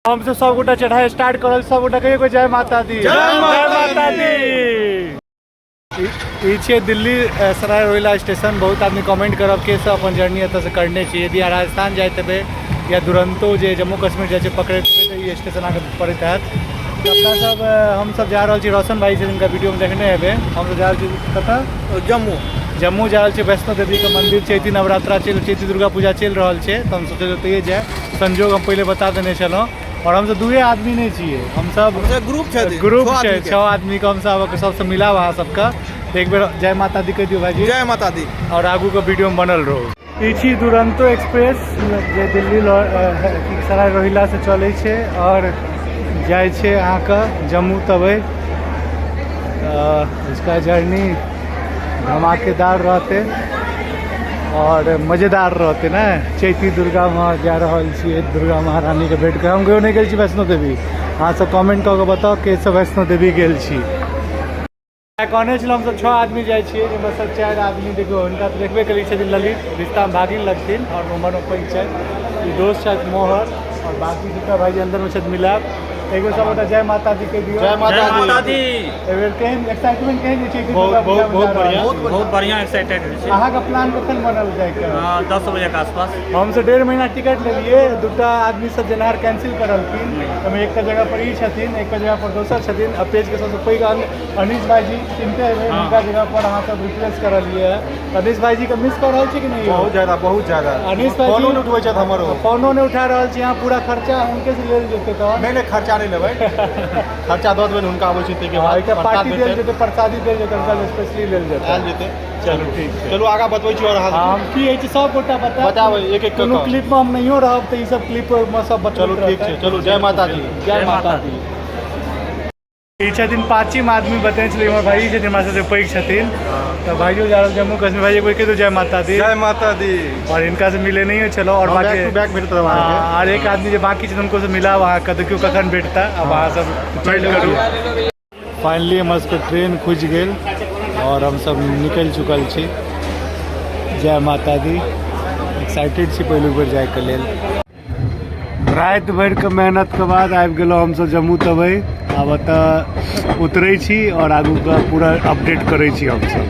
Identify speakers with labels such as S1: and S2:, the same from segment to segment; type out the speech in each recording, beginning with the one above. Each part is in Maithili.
S1: हमसब सब गोटा चढ़ाई स्टार्ट करल, सब गोटा कहियो जय माता दी,
S2: जय माता
S1: दी। ई छियै दिल्ली सराय रोहिला स्टेशन। बहुत आदमी कमेंट करब के सब अपन जर्नी एतऽ से करने छी। यदि अहाँ राजस्थान जाइत हेबै या दुरंतो जे जम्मू कश्मीर जाइ छै पकड़ैत हेबै तऽ ई स्टेशन अहाँके पड़ैत हैत। अपना सब हमसब जा रहल छी, रोशन भाई छै जिनका वीडियोमे देखने हेबै, हमसब जा रहल छी कतऽ?
S2: जम्मू।
S1: जम्मू जा रहल छी, वैष्णो देवीके मंदिर, चैती नवरात्रा चलि, चैती दुर्गा पूजा चलि रहल छै, तऽ हम सोचलियै ओतहिए जाय। संजोग हम पहिले बता देने छलहुँ। और हमसब दुए आदमी नहीं छियै, हमसब
S2: ग्रुप छै,
S1: ग्रुप छै 6 आदमी के, हमसब सबसे मिलाब अहाँ सबके। एक बेर जय माता दी कहि दियौ भाईजी।
S2: जय माता दी।
S1: और आगू के वीडियो में बनल रहू। ई छी दुरंतो एक्सप्रेस जे दिल्ली सराय रोहिला से चलै छै और जाइ छै अहाँके जम्मू तबई। इसका जर्नी धमाकेदार रहते और मज़ेदार रहते ने। चैती दुर्गा माँ जा रहल छियै, दुर्गा महारानी के भेंट कर। हम कहियो नहीं गेल छी वैष्णो देवी, अहाँ सब कमेंट कऽ के बताउ के सब वैष्णो देवी गेल छी। कहने छलहुँ हमसब 6 आदमी जाइ छियै, जाहिमे सब 4 आदमी देखियौ हुनका तऽ देखबे करै छथिन, ललित रिश्तामे भागिन लगथिन और उमरमे पैघ छथि, ई दोस्त छथि मोहर, और बाकी दूटा भाईजी अन्दरमे छथि मिलाब। एक बेर सब गोटा जय माता दी कहि दियौ।
S2: जय माता दी।
S1: एहि बेर केहन एक्साइटमेंट केहन छै?
S2: बहुत, बहुत, बहुत बढ़िया।
S3: बहुत बढ़िया एक्साइटेड छै।
S1: अहाँके प्लान कखन बनल जाइके?
S3: 10 बजे के आसपास।
S1: हमसब 1.5 महीना टिकट लेलियै, दूटा आदमी सब जेनहार कैंसिल करलखिन, ओहिमे एकटा जगह पर ई छथिन, एकटा जगह पर दोसर छथिन। आ पेजके सबसँ पैघ अनीश भाईजी चिन्हते हेबै, हुनका जगह पर अहाँ सब रिप्लेस करलियै। अनीश भाईजी के मिस कऽ रहल छी कि नहि?
S2: बहुत ज्यादा, बहुत ज्यादा।
S1: अनीश भाईजी
S2: फोनो नहि उठबै छथि हमरो।
S1: फोनो नहि उठा रहल छी अहाँ, पूरा खर्चा हुनके से लेल जेतै तहन?
S2: नहि नहि, खर्चा नहि लेबै, खर्चा दऽ देबै हुनका, आबै छै ताहिके बाद
S1: एकटा पार्टी
S2: प्रसाद
S1: देल जेतै, प्रसादी देल जेतै, हुनका स्पेशली लेल जेतै।
S2: आयल जेतै।
S1: चलू ठीक छै,
S2: चलू आगाँ बतबै छी। और अहाँ
S1: हम की होइ छै सब गोटा बतायब,
S2: बताबै एक एक
S1: कोनो क्लिप में हम नहियो रहब तऽ ई सब क्लिप में सब बतबैत
S2: चलू ठीक छै, चलू जय माता दी।
S1: जय माता दी। ई छथिन पाँचिम आदमी बतेने छलियै, हमर भाई छथिन, हमरा सबसे पैघ छथिन। तऽ भाइयो जा रहल जम्मू कश्मीर। भाई एक बेर कहि दू जय माता दी।
S2: जय माता दी।
S1: और इनका से मिले नहीं छलो और बाकी
S2: बैक टू बैक भेटत अहाँके।
S1: और एक आदमी जे बाकी छथिन उनको से मिलाब अहाँके, देखियौ कखन भेटता। अब अहाँ सब वेट करू। फाइनली हमर सबके ट्रेन खुजि गेल और हमसब निकलि चुकल छी। जय माता दी। एक्साइटेड छी पहिलुक बेर जाइके लेल। राति भरिके मेहनतके बाद आबि गेलहुँ हमसब जम्मू तबई। आब एतऽ उतरै छी और आगूके पूरा अपडेट करै छी हमसब।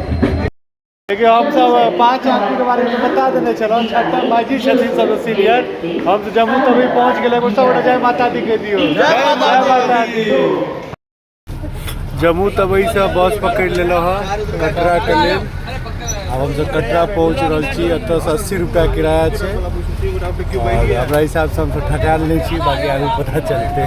S1: देखियौ हमसब 5 आदमीके बारेमे बता देने छलहुँ, छठम भाईजी छथिन सबसँ सीनियर। हमसब जम्मू तबई पहुँच गेलै। सब गोटा जय माता दी कहि दियौ।
S2: जय माता दी।
S1: जम्मू तबईसँ बस पकड़ि लेलहुँ हँ कटराके लेल। आब हमसब कटरा पहुँच रहल छी। एतऽसँ 80 रुपैआ किराया छै और हमरा हिसाबसँ हमसब ठकायल नहि छी, बाकी आगू पता चलतै।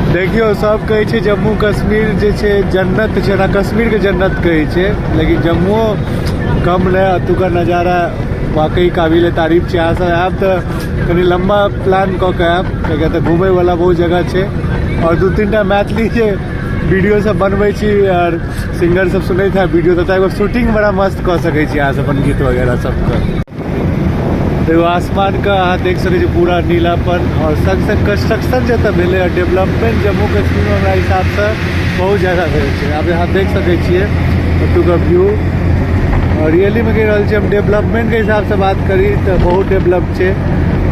S1: देखियौ सब कहै छै जम्मू कश्मीर जे छै जन्नत छै, ओना कश्मीरके जन्नत कहै छै, लेकिन जम्मुओ कम नहि। एतुका नजारा वाकई काबिले तारीफ छै। अहाँ सब आयब तऽ कनि लम्बा प्लान कऽ के आयब, कियाकि एतऽ घुमयवला बहुत जगह छै। और 2-3 टा मैथिली जे वीडियो सब बनबै छी और सिंगर सब सुनैत हैब वीडियो, तऽ एगो शूटिंग बड़ा मस्त कऽ सकै छी अहाँ सब अपन गीत वगैरह सबके। देखो आसमान का अहाँ देख सकै छी पूरा नीलापन और संग संग कंस्ट्रक्शन जतऽ भेलै और डेवलपमेंट जम्मू कश्मीर में हमरा हिसाबसँ बहुत ज्यादा भेल छै। आब अहाँ देख सकै छियै ओतुका व्यू। और रियली में कहि रहल छी हम, डेवलपमेंट के हिसाबसँ बात करी तऽ बहुत डेवलप छै।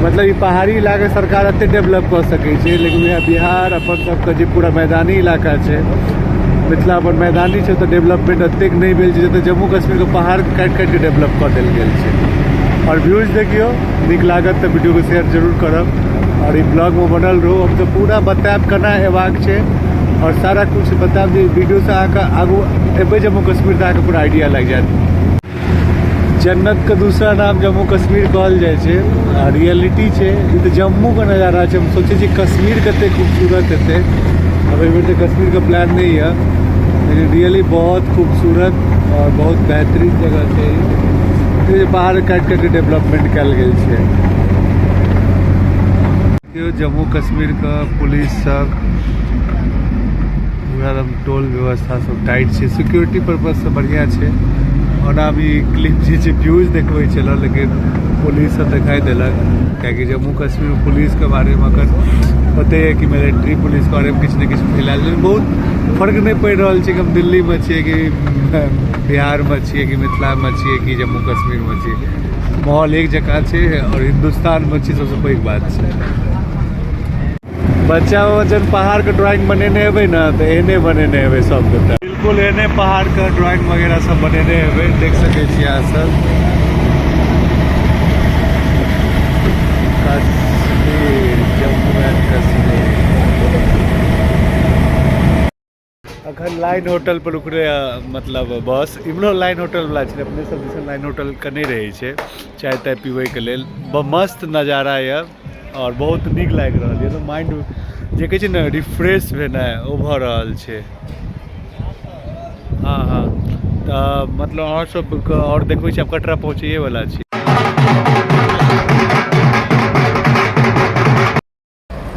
S1: मतलब ई पहाड़ी इलाका सरकार एते डेवलप कऽ सकै छै, लेकिन इएह बिहार अपन सबके जे पूरा मैदानी इलाका छै, मिथिला अपन मैदानी छै, तऽ डेवलपमेंट एतेक नहि भेल छै जते जम्मू कश्मीरके पहाड़ काटि काटि के डेवलप कऽ देल गेल छै। और व्यूज देखियौ, नीक लागत तऽ वीडियोके शेयर जरूर करब और ई ब्लॉगमे बनल रहू। हम तऽ पूरा बतायब केना अयबाक छै और सारा कुछ बतायब जे वीडियोसँ अहाँके आगू एबै जम्मू कश्मीर तऽ अहाँके पूरा आइडिया लागि जायत। जन्नतके दूसरा नाम जम्मू कश्मीर कहल जाइ छै आ रियलिटी छै। ई तऽ जम्मूके नजारा छै। हम सोचै छी कश्मीर कते खूबसूरत हेतै। अब एहि बेर तऽ कश्मीरके प्लान नहि यऽ, लेकिन रियली बहुत खूबसूरत और बहुत बेहतरीन जगह छै ई। पहाड़ काटि काटि डेवलपमेंट कयल गेल छै। देखियौ जम्मू कश्मीरके पुलिस सब पूरा एकदम टोल व्यवस्था सब टाइट छै, सिक्योरिटी पर्पजसँ बढ़िआँ छै। ओना भी क्लिप जे छै व्यूज देखबै छलहुँ, लेकिन पुलिस सब देखाइ देलक, कियाकि जम्मू कश्मीर पुलिसके बारेमे अखन पते यऽ कि मिलिट्री पुलिसके बारेमे किछु ने किछु फैलायल, लेकिन बहुत फर्क नहि पड़ि रहल छै कि हम दिल्लीमे छियै कि बिहारमे छियै कि मिथिलामे छियै कि जम्मू कश्मीरमे छियै। माहौल एक जकाँ छै आओर हिन्दुस्तानमे छियै, सबसँ पैघ बात छै। बच्चा जब पहाड़के ड्राइंग बनेने हेबै ने तऽ एहने बनेने हेबै सब गोटा, बिल्कुल एहने पहाड़के ड्राइंग वगैरह सब बनेने हेबै, देख सकै छियै अहाँ सब। कश्मीर, जम्मू एंड कश्मीर। अखन लाइन होटल पर रुकले, मतलब बस इम्हरो लाइन होटल वाला छै, अपने सब दिसन लाइन होटल के नहि रहै छै चाय ताय पीबैके लेल। मस्त नजारा यऽ आओर बहुत नीक लागि रहल यऽ, माइंड जे कहै छै ने रिफ्रेश भेनाइ ओ भऽ रहल छै। हँ हँ, तऽ मतलब अहाँ सबके आओर देखबै छी, आब कटरा पहुँचैए वाला छी।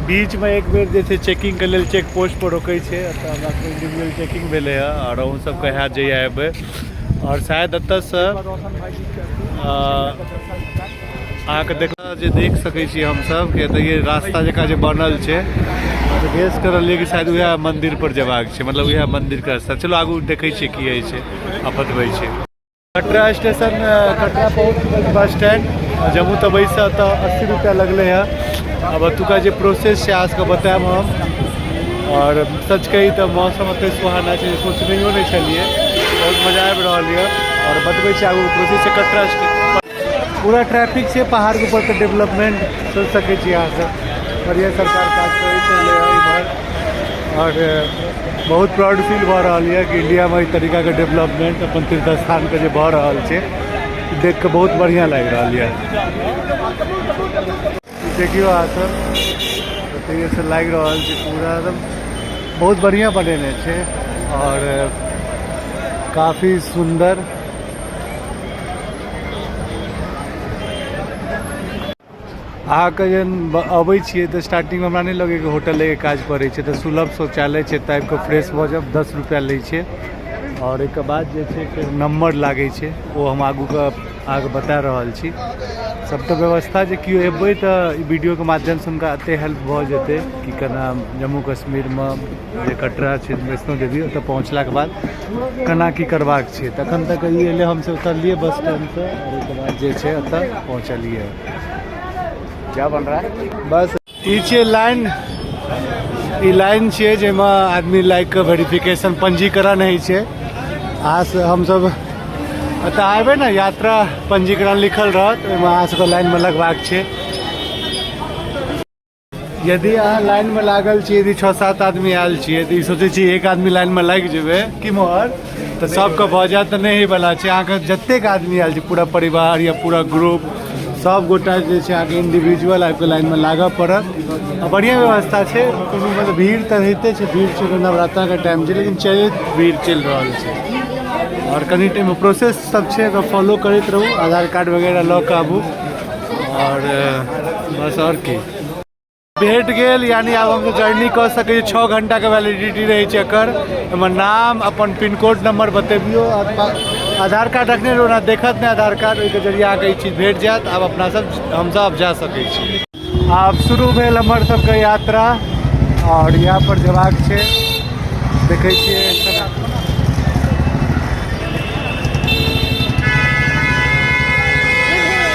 S1: बीच में एक बेर जे छै चेकिंग के लेल चेक पोस्ट पर रोकै छै, एतऽ हमरा सबके इंडिविजुअल चेकिंग भेलै हँ, आओर अहूँ सबके हैत जहिया एबै। आओर शायद एतऽसँ अहाँके देख जे देख सकै छी हमसब कि एतऽ ये रास्ता जकाँ जे बनल छै, तऽ गेस कर रहलियै कि शायद उएह मन्दिर पर जेबाक छै, मतलब उएह मन्दिरके रास्ता। चलू आगू देखै छियै की होइ छै आ बतबै छी। कटरा स्टेशन, कटरा पहुँच चुकल छी बस स्टैंड। जम्मू तवईसँ एतऽ 80 रुपैआ लगलै हँ। आब एतुका जे प्रोसेस छै अहाँ सबके बतायब हम। आओर सच कही तऽ मौसम एते सुहाना छै जे सोचनैयो नहि छलियै, बहुत मजा आबि रहल यऽ। आओर बतबै छी आगू प्रोसेस छै। कटरा स्टेशन पूरा ट्रैफिक छै, पहाड़के ऊपर के डेवलपमेंट सोचि सकै छी अहाँ सब, बढ़िआँ सरकार काज करै छलै इम्हर। आओर बहुत प्राउड फील भऽ रहल यऽ कि इंडियामे एहि तरीकाके डेवलपमेंट अपन तीर्थ स्थानके जे भऽ रहल छै, देख कऽ बहुत बढ़िआँ लागि रहल यऽ। देखियौ अहाँ सब ओतहिएसँ लागि रहल छै पूरा एकदम बहुत बढ़िआँ बनेने छै आओर काफी सुन्दर। अहाँके जहन अबै छियै तऽ स्टार्टिंगमे हमरा नहि लगैए कि होटल लैके काज पड़ै छै, तऽ सुलभ शौचालय छै, तऽ आबिकऽ फ्रेश भऽ जायब, 10 रुपैआ लै छै। आओर एहिके बाद जे छै फेर नम्बर लागै छै, ओ हम आगूके अहाँके बता रहल छी। सबटा व्यवस्था जे केओ एबै तऽ ई वीडियोके माध्यमसँ हुनका एतेक हेल्प भऽ जेतै कि केना जम्मू कश्मीरमे जे कटरा छै वैष्णो देवी ओतऽ पहुँचलाके बाद केना की करबाक छै। तखन तक ई एलै, हमसब उतरलियै बस स्टैंडसँ आओर ओहिके बाद जे छै ओतऽ पहुँचलियै।
S2: क्या बन रहा है?
S1: बस ई छियै लाइन, ई लाइन छियै जाहिमे आदमी लागि कऽ वेरिफिकेशन पंजीकरण होइ छै। अहाँ से हमसब एतऽ आबै ने, यात्रा पंजीकरण लिखल रहत, ओहिमे अहाँ सबके लाइनमे लगबाक छै। यदि अहाँ लाइनमे लागल छी, यदि 6-7 आदमी आयल छियै तऽ ई सोचै छी एक आदमी लाइनमे लागि जेबै कि मोहर तऽ सबके भऽ जायत, तऽ नहि होइवला छै। अहाँके जतेक आदमी आयल छै, पूरा परिवार या पूरा ग्रुप, सब गोटा जे छै अहाँके इंडिविजुअल आबिकऽ लाइनमे लागऽ पड़त। आ बढ़िआँ व्यवस्था छै, कोनो मतलब भीड़ तऽ रहिते छै, भीड़ छै नवरात्राके टाइम छै, लेकिन चलैत भीड़ चलि रहल छै। आओर कनि टाइममे प्रोसेस सब छै, ओकरा फॉलो करैत रहू, आधार कार्ड वगैरह लऽ कऽ आबू। आओर बस आओर की भेट गेल, यानी आब हमसब जर्नी कऽ सकै छी। 6 घंटाके वैलिडिटी रहै छै एकर। एहिमे नाम, अपन पिनकोड नम्बर बतेबियौ, आधार कार्ड रखने रहू, ओना देखत नहि आधार कार्ड, ओहिके जरिए अहाँके ई चीज भेट जायत। आब अपना सब हमसब आब जा सकै छी। आब शुरू भेल हमर सबके यात्रा आओर यहाँ पर जेबाक छै। देखै छियै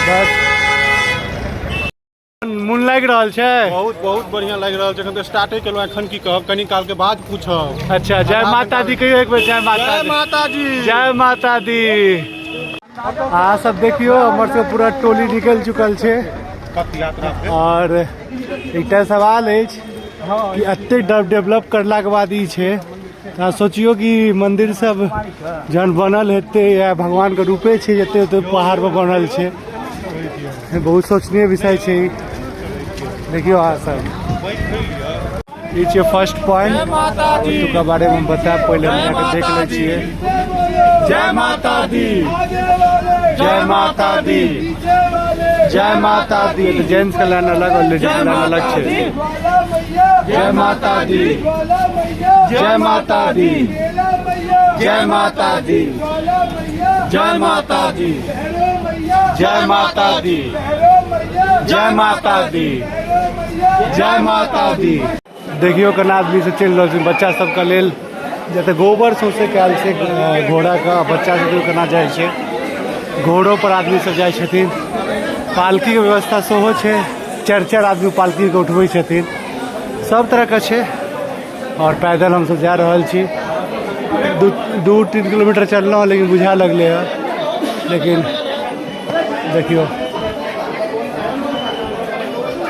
S1: बस मोन लागि रहल छै,
S2: बहुत बहुत बढ़िया लागि रहल छै। एखन तऽ स्टार्टे केलहुँ, एखन की कहब, कनी काल के बाद पूछब।
S1: अच्छा, जय माता दी कहियौ एक बेर। जय माता
S2: जय माता दी,
S1: जय माता दी। अहाँ सब देखियौ हमर सब पूरा टोली निकलि चुकल छै। और एकटा सवाल अछि कि एते डेवलप करलाके बाद ई छै, अहाँ सोचियौ कि मंदिर सब जहन बनल हेतै या भगवानके रूपे छै जते ओते पहाड़ पर बनल छै, बहुत शोचनीय विषय छै ई। देखियौ अहाँ सब ई छै फर्स्ट पॉइंट, ओतुका बारेमे हम बतायब, पहिले हम जाके देख लै छियै। जय माता दी, जय माता दी, जय माता दी। तऽ जेंट्स के लाइन अलग और लेडीज के लाइन अलग छै। जय माता दी, जय माता दी, जय माता दी, जय माता दी, जय माता दी, जय माता दी, जय माता दी। देखियौ केना आदमी सब चलि रहल छै। बच्चा सबके लेल जतऽ गोबर सौंसे कयल छै घोड़ाके, बच्चा सब केना जाइ छै, घोड़ो पर आदमी सब जाइ छथिन। पालकीके व्यवस्था सेहो छै, चारि चारि आदमी पालकीके उठबै छथिन, सब तरहके छै। आओर पैदल हमसब जा रहल छी। 2-3 किलोमीटर चललहुँ, लेकिन बुझा लगलै हँ। लेकिन देखियौ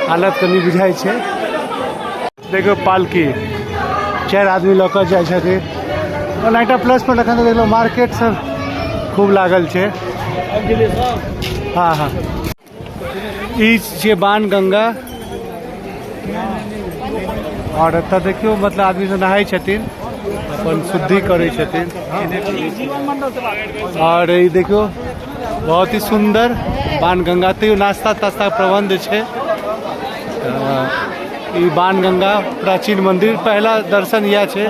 S1: हालत कनि बुझाइ छै। देखियौ पालकी 4 आदमी लऽ कऽ जाइ छथिन। ओना एकटा प्लस पॉइंट एखन तऽ देखलहुँ मार्केट सब खूब लागल छै। हँ हँ, ई छियै बाण गंगा। आओर एतऽ देखियौ मतलब आदमी सब नहाय छथिन, अपन शुद्धि करै छथिन। आओर ई देखियौ बहुत ही सुन्दर बाण गंगा। तैयो नाश्ता तास्ता प्रबन्ध छै। ई बाण गंगा प्राचीन मंदिर पहला दर्शन इएह छै।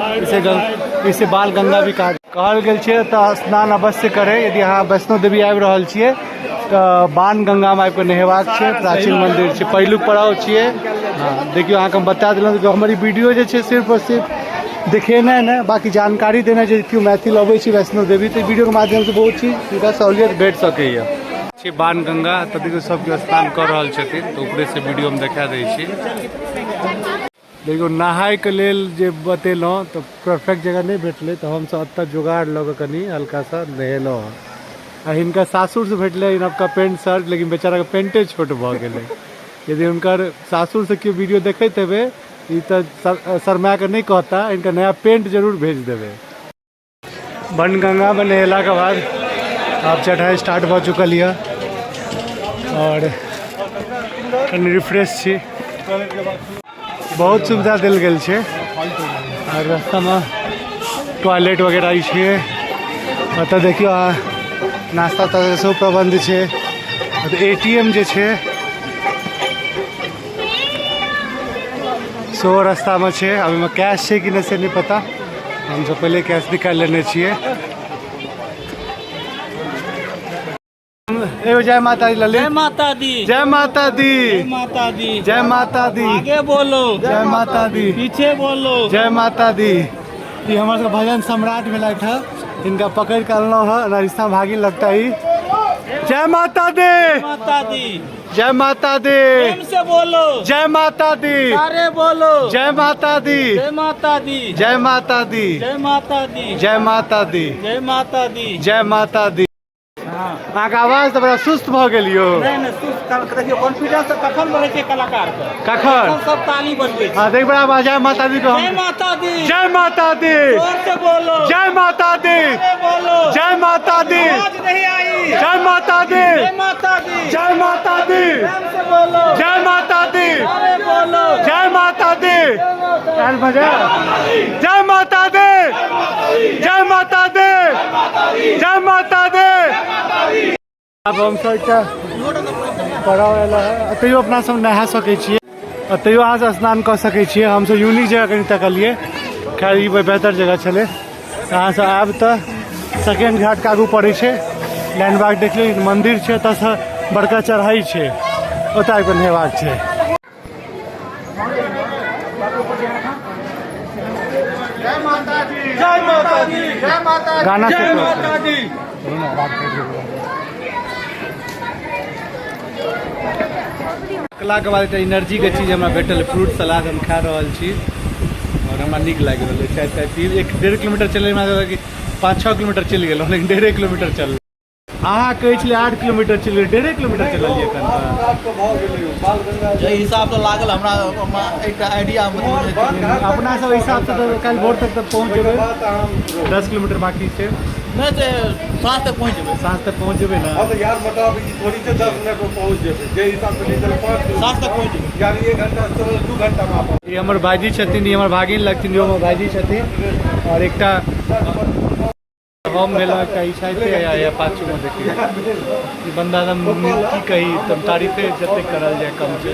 S1: इसे बाल गंगा भी कहल गेल छै। तऽ स्नान अवश्य करै। यदि अहाँ वैष्णो देवी आबि रहल छियै तऽ बाण गंगामे आबि कऽ नहेबाक छै। प्राचीन मंदिर छै, पहिलुक पड़ाव छियै। हँ देखियौ, अहाँके हम बता देलहुँ कि हमर ई वीडियो जे छै सिर्फ आओर सिर्फ देखेनाइ नहि, बाँकी जानकारी देनाइ जे केओ मैथिल अबै छै वैष्णो देवी तऽ वीडियोके माध्यमसँ बहुत चीज हुनका सहूलियत भेट सकैए। छै बाण गंगा। तऽ देखियौ सब केओ स्नान कऽ रहल छथिन, तऽ ऊपरेसँ वीडियो हम देखा दै छी। देखियौ नहायके लेल जे बतेलहुँ तऽ परफेक्ट जगह नहि भेटलै, तऽ हमसब एतऽ जोगाड़ लऽ कऽ कनि हल्का सा नहेलहुँ हँ। आ हिनका सासुरसँ भेटलै नवका पेंट शर्ट, लेकिन बेचाराके पेंटे छोट भऽ गेलै। यदि हुनकर सासुरसँ केओ वीडियो देखैत हेबै, ई तऽ शर्मा कऽ नहि कहता, हिनका नया पेंट जरूर भेज देबै। बनगंगामे नहेलाके बाद आब चढ़ाइ स्टार्ट भऽ चुकल यऽ आओर कनि रिफ्रेश छी। बहुत सुविधा देल गेल छै। आओर रास्तामे टॉयलेट वगैरह ई छै। ओतऽ देखियौ अहाँ नाश्ता तास्ता सेहो प्रबन्ध छै। ATM जे छै सेहो रास्तामे छै। आब ओहिमे कैश छै कि नहि से नहि पता, हमसब पहिले कैश निकालि लेने छियै। एगो जय माता दी ललित।
S3: जय माता दी।
S1: जय माता दी।
S3: जय माता दी।
S1: जय माता दी।
S3: आगे बोलो।
S1: जय माता दी।
S3: पीछे बोलो।
S1: जय माता दी। ई हमर सबके भजन सम्राट भेलथि हँ, हिनका पकड़ि कऽ अनलहुँ हँ, रिश्ता भागी लगता ई। जय माता दी।
S3: माता दी।
S1: जय माता दी।
S3: प्रेम से बोलो।
S1: जय माता दी।
S3: सारे बोलो।
S1: जय माता दी।
S3: जय माता दी।
S1: जय माता दी।
S3: जय माता दी।
S1: जय माता दी।
S3: जय माता दी।
S1: जय माता दी। अहाँके आवाज तऽ बड़ा सुस्त भऽ गेल यौ।
S3: नहि नहि सुस्त देखियौ कॉन्फिडेंस कखन बढ़ै छै कलाकारके?
S1: कखन?
S3: सब ताली बजबै छै।
S1: हँ देख बड़ा आवाज। जय माता दी।
S3: जय माता दी।
S1: जय माता दी।
S3: जोर से बोलो।
S1: जय माता दी।
S3: बोलो।
S1: जय माता दी।
S3: आवाज नहीं आई।
S1: जय माता दी।
S3: जय माता दी।
S1: जय माता दी।
S3: प्रेम से बोलो।
S1: जय माता दी।
S3: अरे बोलो।
S1: जय माता दी। जय माता दी। जय माता दी। जय माता दी। आब हमसब एकटा पड़ाव एल है, तैयो अपना सब नहा सकै छियै, तैयो अहाँ सब स्नान कऽ सकै छियै। हमसब यूनिक जगह कनि तकलियै, खैर ई बेहतर जगह छलै। अहाँ सब आयब तऽ सेकेंड घाटके आगू पड़ै छै, लैंडमार्क देख लियौ, मन्दिर छै, ओतऽसँ बड़का चढ़ाई छै, ओतऽ आबि कऽ नहेबाक छै।
S2: जय माता दी। जय माता दी।
S1: गाना
S2: जय माता दी।
S1: के बाद एकटा एनर्जी के चीज हमरा भेटल, फ्रूट सलाद हम खा रहल छी और हमरा नीक लागि रहल अछि। चाय ताय पी 1-1.5 किलोमीटर चलैमे हमरा कि 5-6 किलोमीटर चलि गेलहुँ, लेकिन 1.5 किलोमीटर चलल। अहाँ कहै छलियै 8 किलोमीटर चलि गेल, 1.5 किलोमीटर चललियै एखन।
S4: जाहि हिसाबसँ लागल हमरा एकटा आइडिया,
S1: अपना सब हिसाबसँ तऽ काल्हि भोर तक तऽ पहुँच जेबै, 10 किलोमीटर बाकी छै।
S4: नहि तऽ साँझ तक पहुँच जेबै।
S1: साँझ तक पहुँच जेबै ने?
S2: हँ तऽ यार मतलब ई थोड़ी छै 10 मिनट में पहुँच जेबै, जे हिसाबसँ निकल 5
S4: साँझ तक पहुँच जेबै,
S2: यानी 1 घंटा चलल 2 घंटा में।
S1: ई हमर भाईजी छथिन, ई हमर भागिन लगथिन, हमर भाईजी छथिन और एकटा हम भेलहुँ, एकटा ई छथि या पाछूमे देखियौ ई बन्दा एकदम की कही, एकदम तारीफे जतेक करल जाय कम छै।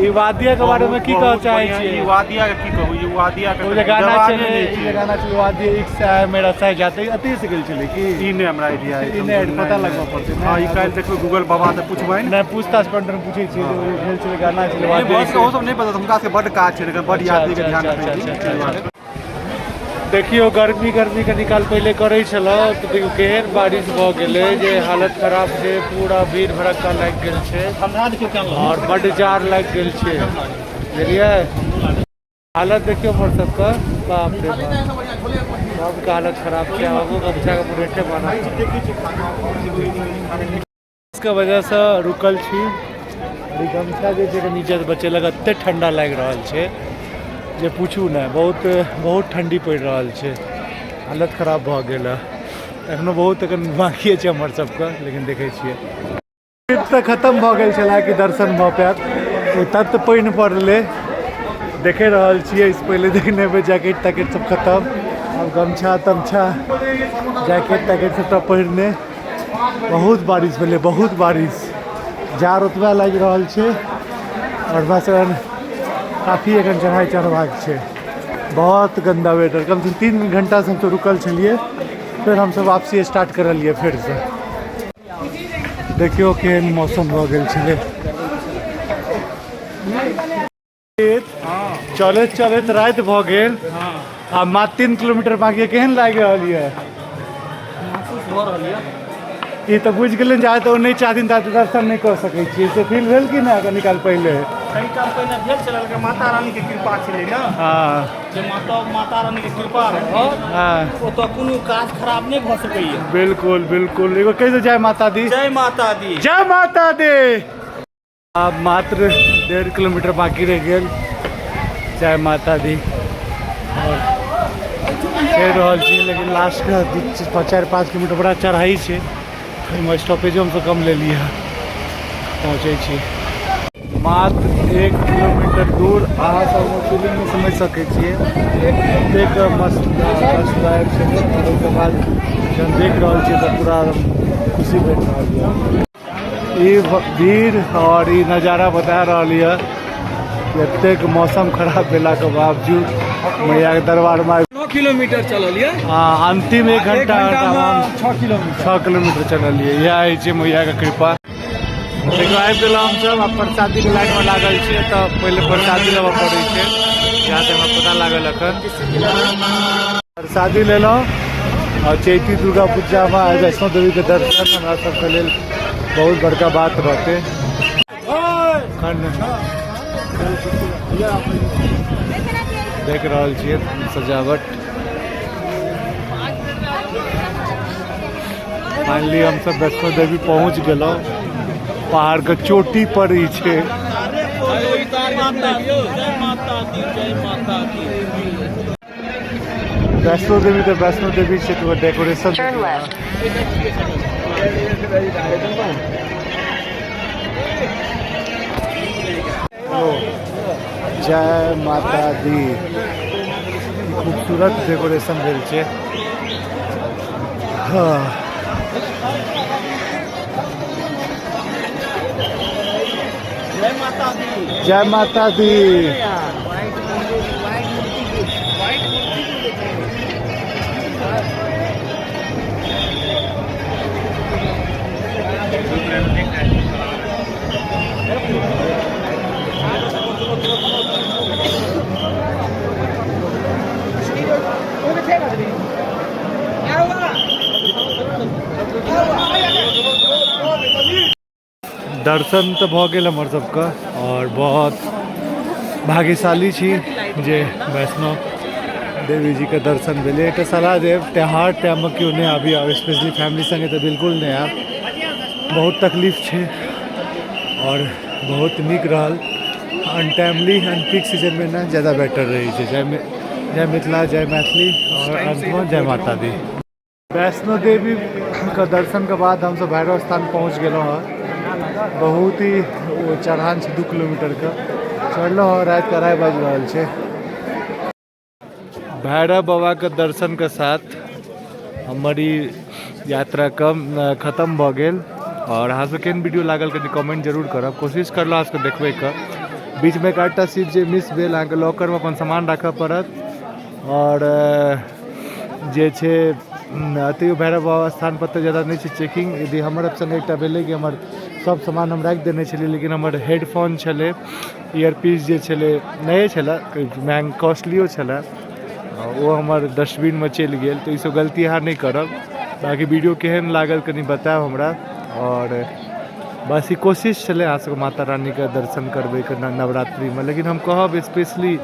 S1: ई वादिया के बारे में की कहऽ
S2: बहुत
S1: चाहै
S2: बढ़िआँ,
S1: छियै?
S2: ई वादिया के की कहू, ई वादिया के
S1: ओ जे गाना
S2: जवाबे
S1: छलै,
S2: नहि
S1: ई जे
S2: छै।
S1: गाना छलै वादिया एक से आए मेरा सह जाते, अतै से गेल छलै की?
S2: ई नहि हमरा आइडिया अछि।
S1: ई नहि पता लगबऽ पड़तै।
S2: हँ, ई काल्हि देखबै गूगल बाबा तऽ पूछबनि।
S1: नहि, पूछताछ पंटर पूछै छियै जे ओ भेल छलै गाना छलै
S2: नहि,
S1: वादिया
S2: बहुत
S1: एक।
S2: ओ सब नहि पता, हुनका सबके बड्ड काज छै, लेकिन बड्ड यात्री के ध्यान रखै
S1: अच्छा,
S2: छै।
S1: अच्छा, अच्छा। देखियौ, गर्मी गर्मी कनी काल पहिले करै छलहुँ तऽ देखियौ केहन बारिश भऽ गेलै जे हालत खराब छै। पूरा भीड़ भड़क्का लागि गेल छै आओर बड्ड जाड़ लागि गेल छै, बुझलियै? हालत देखियौ हमर सबके, बाप रे बाप, सबके हालत खराब छै। आगू गमछाके मुरेठे बान्हल के वजहसँ रुकल छी। ई गमछा जे छै नीचे बचेलक। एते ठंडा लागि रहल छै जे पूछू नहि, बहुत बहुत ठंडी पड़ि रहल छै, हालत खराब भऽ गेल है। एखनो बहुत एखन बाकिए छै हमर सबके, लेकिन देखै छियै। ट्रिप तऽ खतम भऽ गेल छलै कि दर्शन भऽ पायत, ओ तत पानि पड़लै। देखे रहल छियै, एहिसँ पहिले देखने हेबै, जैकेट तैकेट सब खतम। आब गमछा तमछा जैकेट तैकेट सबटा पहिरने। बहुत बारिश भेलै, बहुत बारिश, जाड़ ओतबा लागि रहल छै। आओर बस एखन काफी एखन चढ़ाइ चढ़बाक छै। बहुत गंदा वेदर। कमसँ कम 3 घंटासँ हमसब रुकल छलियै, फेर हमसब वापसी स्टार्ट करलियै फेरसँ। देखियौ केहन मौसम भऽ गेल छलै। चलैत चलैत राति भऽ गेल आ मात्र 3 किलोमीटर बाकी। केहन लागि रहल यऽ? ई तऽ बुझि गेलियै, जा तऽ ओ नहि चाहथिन ता तऽ दर्शन नहि कऽ सकै छियै, से फील भेल कि नहि कनी काल पहिले?
S3: कनी काल पहिने भेल छलै, लेकिन माता रानी के कृपा छलै ने। जे माता माता रानी के कृपा रहत, ओतऽ कोनो काज खराब नहि भऽ सकैया।
S1: बिल्कुल बिल्कुल। एगो कहि दो, जय माता दी।
S3: जय माता दी।
S1: जय माता दी। आब मात्र 1.5 किलोमीटर बाकी रहि गेल। जय माता दी। आओर चलि रहल छी, लेकिन लास्टके 2, 4, 5 किलोमीटर बड़ा चढ़ाई छै, ओहिमे स्टॉपेजो हमसब कम लेलियै हँ। पहुँचै छी मात्र 1 किलोमीटर दूर। अहाँ सब फीलिंग नहि समझि सकै छियै, एतेक मस्त कष्टदायक छै। आओर ओहिके बाद जहन देख रहल छियै तऽ पूरा खुशी भेट रहल यऽ। ई भीड़ और ई नज़ारा बता रहल यऽ कि एतेक मौसम खराब भेलाके बावजूद मैया के दरबार में
S3: 9 किलोमीटर चलल यऽ।
S1: हाँ, अंतिम 1 घंटा
S3: 6 किलोमीटर,
S1: 6 किलोमीटर चलल यऽ। इएह होइ छै मैया के कृपा। देखियौ, आबि गेलहुँ हमसब, आब प्रसादी के लाइन में लागल छियै, तऽ पहिले प्रसादी लेबऽ पड़ै छै, जहाँ तक हमरा पता लागल। एखन प्रसादी लेलहुँ और चैती दुर्गा पूजा में आइ वैष्णो देवी के दर्शन हमरा सबके लेल बहुत बड़का बात रहतै। एखन देख रहल छियै सजावट। फाइनली हमसब वैष्णो देवी पहुँच गेलहुँ। पहाड़ के चोटी पर ई छै।
S4: जय माता दी, जय माता दी।
S1: वैष्णो देवी तऽ वैष्णो देवी छै, तऽ डेकोरेशन।
S5: Turn left.
S1: ओ जय माता दी। खूबसूरत डेकोरेशन भेल छै। हाँ,
S4: जय माता दी।
S1: जय माता दी। दर्शन तऽ भऽ गेल हमर सबके और बहुत भाग्यशाली छी जे वैष्णो देवी जी के दर्शन भेलै। एकटा सलाह देब, त्यौहार टाइममे केओ नहि आबी, और स्पेशली फैमिली संगे तऽ बिल्कुल नहि आयब, बहुत तकलीफ छै। और बहुत नीक रहल। अनटाइमली अनपीक सीजनमे ने ज़्यादा बेटर रहै छै। जय मिथिला, जय मैथिली और अंतमे जय माता दी। वैष्णो देवी के दर्शन के बाद हमसब भैरव स्थान पहुँच गेलहुँ हँ। बहुत ही ओ चढ़ान छै, 2 किलोमीटर के चढ़लहुँ हँ। राति के 2:30 बाजि रहल छै। भैरव बाबा के दर्शन के साथ हमर ई यात्रा कम खत्म भऽ गेल। और अहाँ सबके केहन वीडियो लागल कनि कमेंट जरूर करब। कोशिश करलहुँ अहाँ सबके देखबैके। बीचमे एक आधटा सीट जे मिस भेल, अहाँके लॉकरमे अपन सामान राखऽ पड़त। आओर जे छै अतैयो भैरव बाबा स्थान पर तऽ ज्यादा नहि छै चेकिंग। यदि हमर संगे एकटा भेलै कि हमर सब सामान हम राखि देने छलियै, लेकिन हमर हेडफोन छलै, ईयरपीस जे छलै नये छलै, महग कॉस्टलियो छलै, ओ हमर डस्टबिनमे चलि गेल। तऽ ईसब गलती अहाँ नहि करब। बाँकी वीडियो केहन लागल कनि बतायब हमरा। आओर बस ई कोशिश छलै अहाँ सबके माता रानीके दर्शन करबैके नवरात्रिमे। लेकिन हम कहब स्पेशली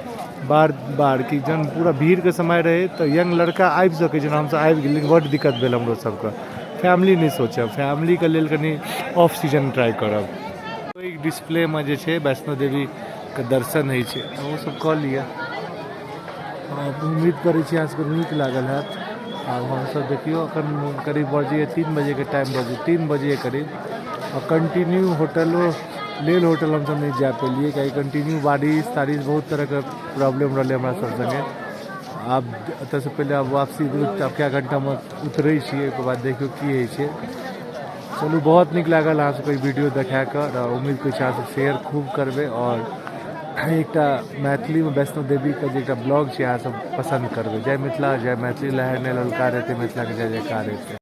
S1: बार बार कि जहन पूरा भीड़के समय रहै तऽ यंग लड़का आबि सकै छै, हमसब आबि गेल, लेकिन बड्ड दिक्कत भेल हमरो सबके। फैमिली नहि सोचब, फैमिलीके लेल कनि ऑफ सीजन ट्राइ करब। ओहि डिस्प्लेमे जे छै वैष्णो देवीके दर्शन होइ छै, ओ सब कऽ लिअ। उम्मीद करै छी अहाँ सबके नीक लागल हैत। आब हमसब देखियौ एखन करीब बजैए 3 बजेके टाइम, बजै 3 बजे करीब। आ कंटिन्यू होटलो लेल होटल हमसब नहि जा पेलियै, कियाकि कंटिन्यू बारिश तारिश बहुत तरहके प्रॉब्लम रहलै हमरा सब संगे। आब एतऽसँ पहिले आब वापसी आब कए घण्टामे उतरै छियै, ओहिके बाद देखियौ की होइ छै। चलू, बहुत नीक लागल अहाँ सबके ई वीडियो देखा कऽ। उम्मीद करै छी अहाँ सब शेयर खूब करबै आओर एकटा मैथिलीमे वैष्णो देवीके जे एकटा ब्लॉग छै अहाँ सब पसन्द करबै। जय मिथिला, जय मैथिली। लहर नहि ललकार हेतै, मिथिलाके जय जयकार हेतै।